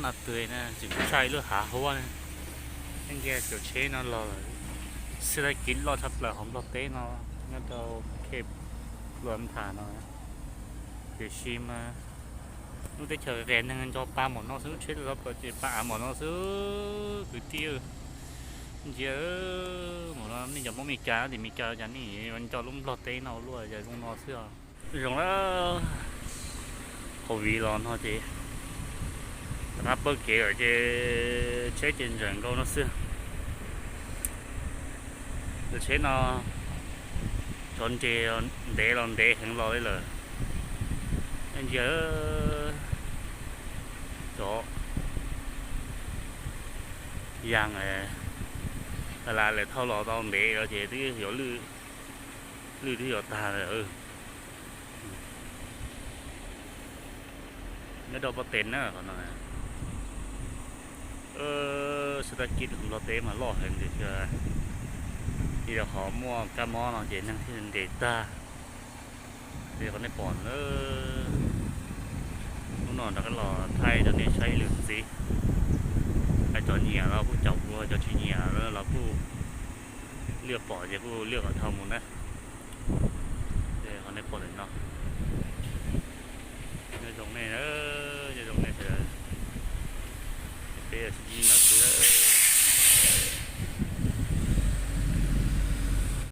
Nas Tuas na tseem sai lub hav huab na. Nce cov tsheb no los lawm, xwb tag kis loj tshaj plaws hauv Nplog teb no, nyob rau Khe Plua Nthas no. Tiam sis mas lub teb chaws qias neeg nco pa npaum no xwb, lub tsheb los ces pa av npaum no xwb kwv tij. Ntsia npaum no nej cov Hmoob Meskas tias Meskas cas nej nco lub Nplog teb no luaj, yog zoo no xwb os. Zoo lawm, hauv viv los no ces rov qab pawg kev lawm ces tsheb ces ntsawm nkaus no xwb. Cov tsheb no tsov nres ntev los ntev heev los li lawm. Ntsia, tsov yas las lawm, thauj los tau ntev los ces twb yuav lwj, lwj twb yuav tag lawm. Nyob rau Pov Tes na, qhov no xwb tag kis Nplog teb mas loj heev tiam sis, yog qhov muaj kab mob no ces neeg thiaj nres tag. Li qhov nej pom na, hnub no rov qab los thaij rau nej saib ib lwm ntxiv. Hais cov nyiam los kuj caum kuv, cov tsis nyiam los kuj liaj pom ces kuj liaj kom dhau mus na. Qhov nej pom lawm no, nyob zoo nej, nyob zoo nej sawv daws. Peb sib ntsib no